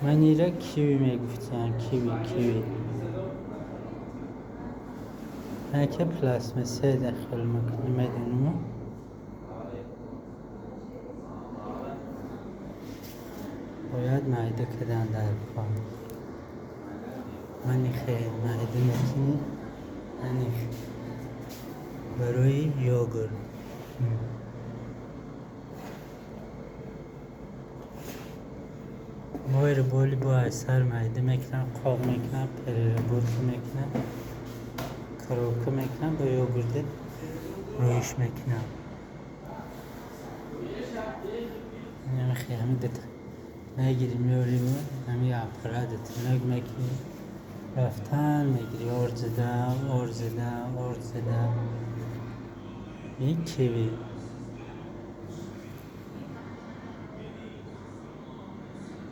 Ман ира киви мегуфтиям, киви, киви. Яке пластмасса дахил мекунӣ, медонӣ? Бояд майда кардан дар кор. Мани хел майда мекунӣ, ани барои йогурт. Бойро боли бо аз сар майда мекунам, қоқ мекунам, переработка мекунам, коробка мекунам, бо йогурта рӯиш мекунам. Ҳами дата мегири, меорим, ҳами аппарат тинак мекунӣ, рафтан мегири, орд зада, орд зада, орд зада. Ин киви.